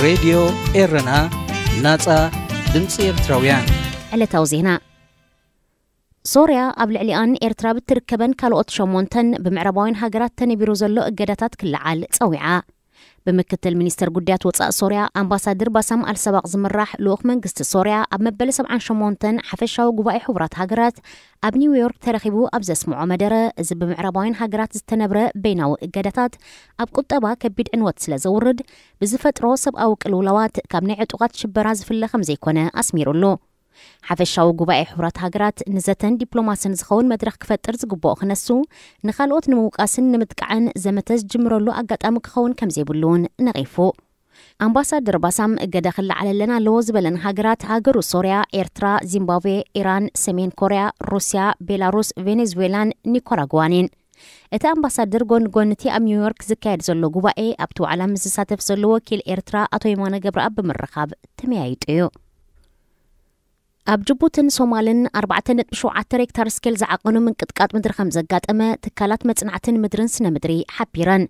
ሬድዮ ኤረና፣ ናጻ ድምጺ ኤርትራውያን። ዕለታዊ ዜና። ሶርያ ኣብ ልዕሊኣን ኤርትራ ብትርከበን ካልኦት ሸሞንተን ብምዕራባውያን ሃገራት ተነቢሩ ዘሎ እገዳታት ክለዓል ጸዊዓ። ብምክትል ሚኒስተር ጉዳያት ወጻእ ሶርያ ኣምባሳደር ባሳም ኣልሰባቕ ዝምራሕ ልኡኽ መንግስቲ ሶርያ ኣብ መበል ሰብዓን ሸሞንተን ሓፈሻዊ ጉባኤ ሕቡራት ሃገራት ኣብ ኒውዮርክ ተረኺቡ ኣብ ዘስምዖ መደረ፣ እዚ ብምዕራባውያን ሃገራት ዝተነብረ በይናዊ እገዳታት ኣብ ቁጠባ ከቢድ ዕንወት ስለ ዘውርድ፣ ብዝፈጥሮ ሰብኣዊ ቅልውላዋት ካብ ናይ ዕጡቓት ሽበራ ዝፍለ ከም ዘይኮነ ኣስሚሩሉ። ሓፈሻዊ ጉባኤ ሕቡራት ሃገራት ንዘተን ዲፕሎማስን ዝኸውን መድረኽ ክፈጥር ዝግብኦ ክነሱ፣ ንኻልኦት ንምውቃስን ንምጥቃዕን ዘመተ ዝጅምረሉ ኣጋጣሚ ክኸውን ከም ዘይብሉ እውን ነቒፉ። ኣምባሳደር ባሳም እገዳ ክለዓለለን ኣለዎ ዝበለን ሃገራት፣ ሃገሩ ሶርያ፣ ኤርትራ፣ ዚምባብዌ፣ ኢራን፣ ሰሜን ኮርያ፣ ሩስያ፣ ቤላሩስ፣ ቬኔዙዌላን ኒካራጓን እየን። እቲ ኣምባሳደር ጎኒ ጎኒ እቲ ኣብ ኒውዮርክ ዝካየድ ዘሎ ጉባኤ ኣብቲ ዋዕላ ምስ ዝሳተፍ ዘሎ ወኪል ኤርትራ ኣቶ የማነ ገብረኣብ ብምርኻብ ተመያይጡ እዩ። ኣብ ጅቡትን ሶማልን ኣርባዕተ ነጥቢ ሸውዓተ ሬክታር ስኬል ዝዓቐኑ ምንቅጥቃጥ ምድሪ ከም ዘጋጠመ ትካላት መጽናዕትን ምድርን ስነ ምድሪ ሓቢረን።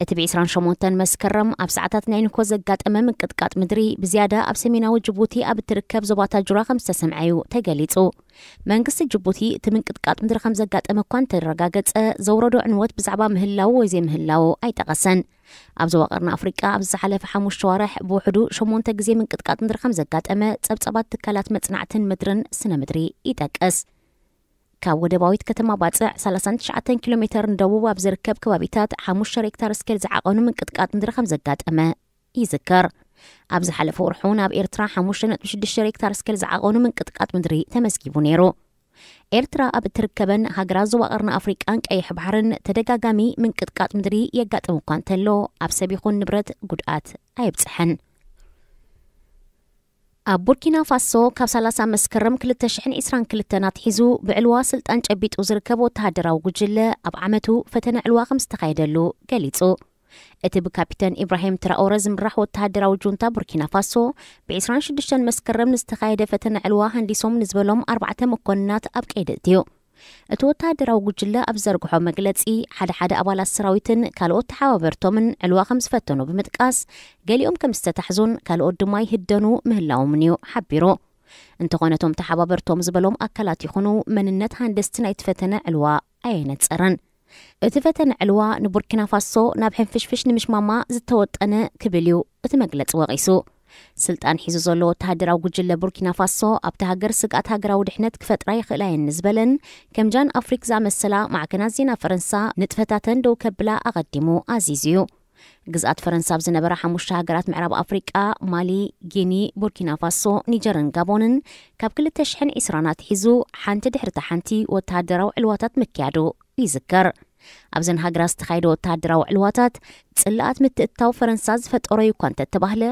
እቲ ብ ዕስራን ሸሞንተን መስከረም ኣብ ሰዓታት ናይ ንኮ ዘጋጠመ ምንቅጥቃጥ ምድሪ ብዝያዳ ኣብ ሰሜናዊ ጅቡቲ ኣብ እትርከብ ዞባ ታጁራ ከም ዝተሰምዐ እዩ ተገሊጹ። መንግስቲ ጅቡቲ እቲ ምንቅጥቃጥ ምድሪ ከም ዘጋጠመ እኳ እንተረጋገጸ፣ ዘውረዶ ዕንወት ብዛዕባ ምህላው ወይ ዘይምህላው ኣይጠቐሰን። ኣብ ዞባ ቀርኒ ኣፍሪቃ ኣብዚ ዝሓለፈ ሓሙሽተ ዋርሕ ብውሕዱ ሸሞንተ ግዜ ምንቅጥቃጥ ምድሪ ከም ዘጋጠመ ጸብጻባት ትካላት መጽናዕትን ምድርን ስነ ምድሪ ይጠቅስ። ካብ ወደባዊት ከተማ ባጽዕ ሰላሳን ትሽዓተን ኪሎ ሜተር ንደቡብ ኣብ ዝርከብ ከባቢታት ሓሙሽተ ሬክታር ስኬል ዝዓቐኑ ምንቅጥቃጥ ምድሪ ከም ዘጋጠመ ይዝከር። ኣብ ዝሓለፈ ወርሒ እውን ኣብ ኤርትራ ሓሙሽተ ነጥቢ ሽዱሽተ ሬክታር ስኬል ዝዓቐኑ ምንቅጥቃጥ ምድሪ ተመዝጊቡ ነይሩ። ኤርትራ ኣብ እትርከበን ሃገራት ዞባ ቀርኒ ኣፍሪቃን ቀይሕ ባሕርን ተደጋጋሚ ምንቅጥቃጥ ምድሪ የጋጥም እኳ እንተሎ፣ ኣብ ሰብ ይኹን ንብረት ጉድኣት ኣየብጽሐን። ኣብ ቡርኪና ፋሶ ካብ ሰላሳ መስከረም ክልተ ሽሕን ዕስራን ክልተን ኣትሒዙ ብዕልዋ ስልጣን ጨቢጡ ዝርከብ ወተሃደራዊ ጉጅለ ኣብ ዓመቱ ፈተነ ዕልዋ ከም ዝተኻየደሉ ገሊጹ። እቲ ብካፒተን ኢብራሂም ትራኦረ ዝምራሕ ወተሃደራዊ ጁንታ ቡርኪና ፋሶ ብ ዕስራን ሽዱሽተን መስከረም ንዝተኻየደ ፈተነ ዕልዋ ሃንዲሶም ንዝበሎም ኣርባዕተ መኮንናት ኣብ ቀይዲ እትዩ። እቲ ወተሃደራዊ ጉጅለ ኣብ ዘርግሖ መግለጺ፣ ሓደ ሓደ ኣባላት ሰራዊትን ካልኦት ተሓባበርቶምን ዕልዋ ከም ዝፈተኑ ብምጥቃስ፣ ገሊኦም ከም ዝተታሕዙን ካልኦት ድማ ይህደኑ ምህላዎምን እዩ ሓቢሩ። እንተኾነ፣ እቶም ተሓባበርቶም ዝበሎም ኣካላት ይኹኑ መንነት ሃንደስቲ ናይቲ ፈተነ ዕልዋ ኣየነጸረን። እቲ ፈተነ ዕልዋ ንቡርኪና ፋሶ ናብ ሕንፍሽፍሽ ንምሽማማ ዝተወጠነ ክብል እዩ እቲ መግለጺ ወቒሱ። ስልጣን ሒዙ ዘሎ ወተሃደራዊ ጉጅለ ቡርኪና ፋሶ ኣብቲ ሃገር ስግኣት ሃገራዊ ድሕነት ክፈጥራ ይኽእላ እየን ንዝበለን ከም ጃን ኣፍሪክ ዝኣመሰላ ማዕከናት ዜና ፈረንሳ ንጥፈታተን ደው ከብላ ኣቐዲሙ ኣዚዙ እዩ። ግዝኣት ፈረንሳ ኣብ ዝነበራ ሓሙሽተ ሃገራት ምዕራብ ኣፍሪቃ፣ ማሊ፣ ጊኒ፣ ቡርኪና ፋሶ፣ ኒጀርን ጋቦንን ካብ ክልተ ሽሕን ዕስራን ኣትሒዙ ሓንቲ ድሕሪታ ሓንቲ ወተሃደራዊ ዕልዋታት ምክያዱ ይዝከር። ኣብዘን ሃገራት ዝተኻየደ ወተሃደራዊ ዕልዋታት ጽልኣት ምትእትታው ፈረንሳ ዝፈጠሮ እዩ እኳ እንተተባህለ፣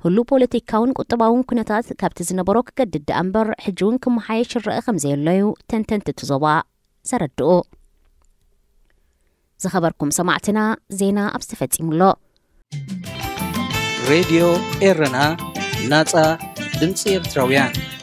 ህሉው ፖለቲካውን ቁጠባውን ኩነታት ካብቲ ዝነበሮ ክገድድ ደኣ እምበር፣ ሕጂ እውን ክመሓየሽ ይረአ ከም ዘየሎ እዩ ተንተንቲ እቲ ዞባ ዘረድኡ። ዝኸበርኩም ሰማዕትና፣ ዜና ኣብዚ ተፈጺሙ ኣሎ። ሬድዮ ኤረና፣ ናጻ ድምጺ ኤርትራውያን።